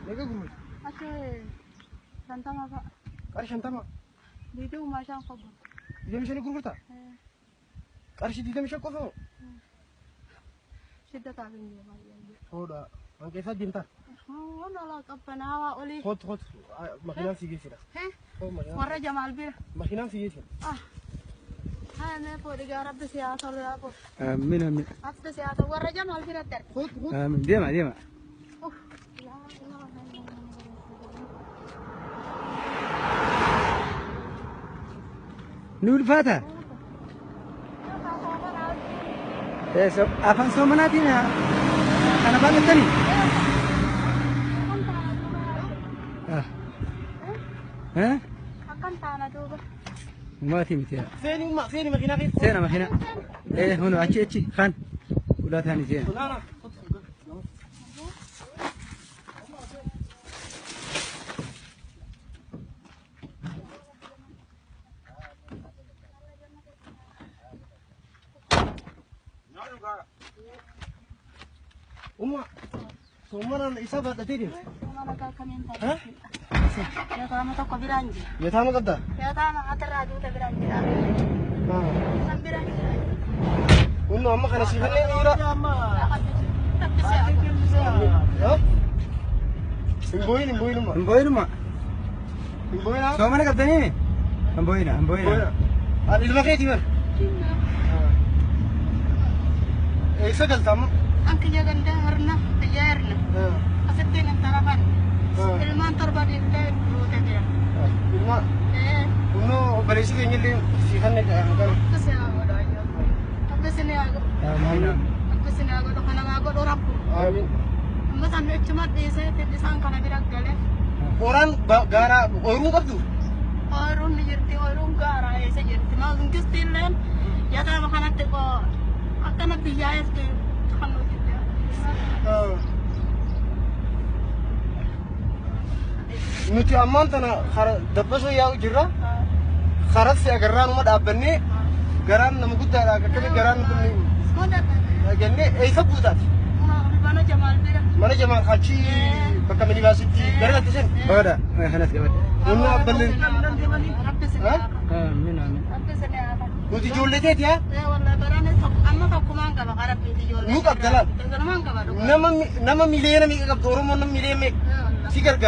Meeqa gurgurta? Achi 50 fa'a. Qarshii 50. 25 qofa. 25 gurgurta? Qarshii 25 qofa moo? Shidda taasisan jira baay'ee. Hoodha. Hanqeessaa deemtaa? Hola qabbanaawaa olii. Kootu kootu. Makiinaan si geessina. Warra Jamaal bira. Makiinaan si geessina. Haa mee fuudhi gaa rabbi si haa tolu yaa fuudhi. Amiin amiin. Rabbi si haa tolu warra Jamaal biratti arga. Kootu kootu. Amiin. Deema deema. Ni ulfaata. Afaan soomanaatiin kana baadhattanii? Akkam taana duuba. Maatii miti. Seeni umma seeni makiinaa keessa. Seena makiinaa. Hono achi achi kan ulaa taanii seena. Naana. Umma soomanaan isa baadhatee deemte. Soomana gaa kamiin ta'a? Yataama tokko biraan jira. Yataama qabdaa? Yataama hatirraa duuta biraan jira. San biraan jira. Kunno amma kana si kanneen dhiira. Hin boo'in hin boo'in umma. Hin boo'inuma. Hin boo'inaa. Soomana qabdanii? Hin boo'ina hin boo'ina. Ani ilma keetii bar. Eessa galta amma? An kiyya ganda hirna kiyya hirna. Asittiin intala ban. Ilmaan torba dhiiftee duute jira. Ilma kunnoo obboleessi keenya illee si kanne kana. Akkasii haa godhu ayyoo. Akkasii ni haa godhu. Amiin amiin. Akkasii ni haa godhu kana haa godhu rabbu. Amiin. Amma san ichuma dhiisee isaan kana bira galee. Qoraan gaaraa ooyiruu qabdu? Ooyiruun ni jirti ooyiruun gaaraa eessa jirti. Mangisti illeen yataama kanatti akkana biyyaa eessu kan nuti. Nuti ammaan tana dabbasoo yaa'u jirra. Karatti agarraanuma dhaabbannee garaan nama guddaadha akkami garaan kun jennee eessa buutaati? Mana Jamaal bira. Mana Jamaal achi bakka minibaasitti gara latti sen. Booda kanas qabadhe. Humna abballee. Rabbi si haa. Amiin amiin. Rabbi si haa. Nuti ijoollee teeti haa. Wallahi baraan amma tokkumaan qaba qarabbiiti ijoollee. Nu qabda laal. Galumaan qaba dhugaa. Nama nama miliyoona meeqa qabdu Oromoon nama miliyoona meeqa si gargaara.